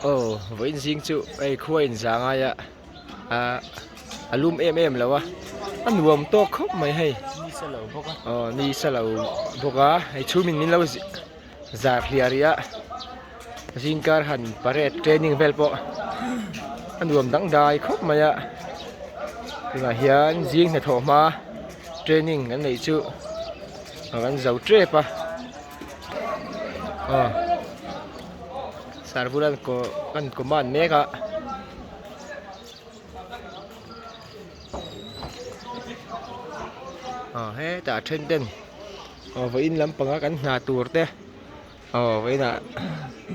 Aw vawiin zing chu hei khua in za ngai a ah a lum em em lo a a nuam tawk khawp mai hei aw ni sa lo bawk a hei chhum in min lo zar hliah rih a zingkar han parade training vel pawh a nuam dangdai khawp mai a tunah hian zing hnathawh hma training an neih chu an zo tep a aw sar bulah an command mek a. Aw hetah then ten aw vawiin lampanga kan hna tur te aw vawiinah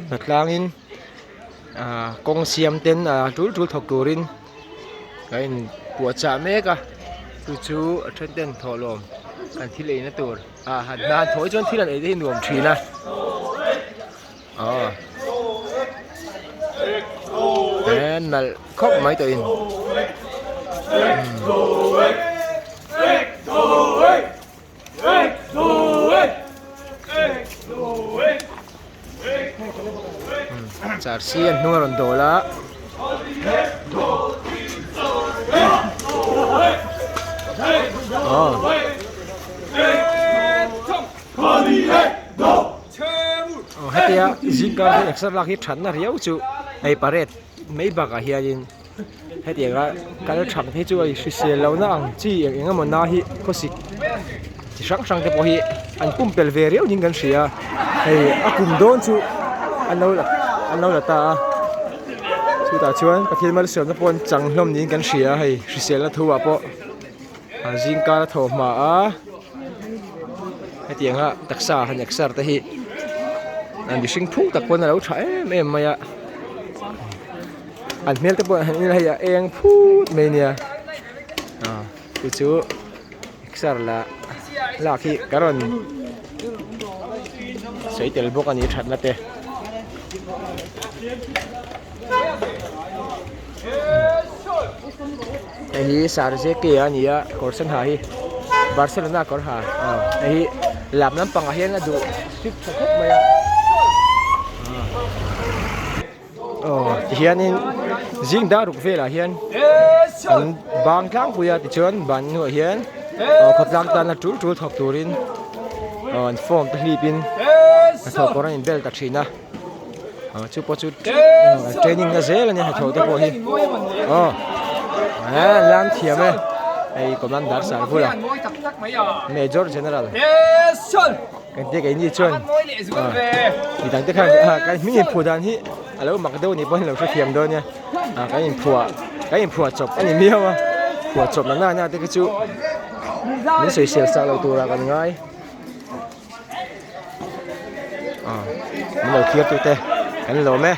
hnatlangin ah kawng siam ten ah tul tul thawk turin a in puahchah mek a chu chu a then ten thawhlawm kan thil eina tur ah han hna an thawh hi chuan thil an ei te hi nuam thin a. Aw he nalh khawp mai tawh in Charsi an hnung a rawn dawl a. Aw. Aw hetia zingkar hian exer lak hi thatna riau chu hei parade mai bakah hianin hetianga kal thang hi chu a hrisel lohna ang chi eng eng emaw na hi khawsik chi hrang hrang te pawh hi an pumpelh ve riau ding kan hria hei a kum dawn chu an lo la an lo la ta a chutah chuan Pathian malsawmna pawh an chang hlawm niin kan hria hei hriselna thu ah pawh. A zingkar a thaw hma a hetianga taksa han exer te hi an mihring phung tak pawn a lo tha em em mai a an hmel te pawh han en ila hei a eng phut mai ania ah chu chu exer la lak hi ka rawn sawi tel bawk a ni thatna te. Hei hi sarze ke a ni a kawr sen ha hi Barcelona kawr ha aw hei hi lam lampangah hian a duh fit tha khawp mai a aw tihianin zing dar ruk velah hian an bang tlangpui a tichuan ban hnuah hian aw khawtlang tana tul tul thawk turin aw an form te hlipin hnathawh kawr an inbel ta thin a. ah chu pawh chu training na zel a nia hnathawh te pawh hi aw eh lam thiam e hei commander sar bula major general engtia keini chuan ah midang te khan ah kan hming inphuah dan hi a lo mak deuh a nih pawhin lo hrethiam dawn nia ah kan inphuah kan inphuah chawp a ni miau a phuah chawp na na te kha chu min sawisel sak loh turah kan ngai. Aw min lo thlir tute kan lawm e.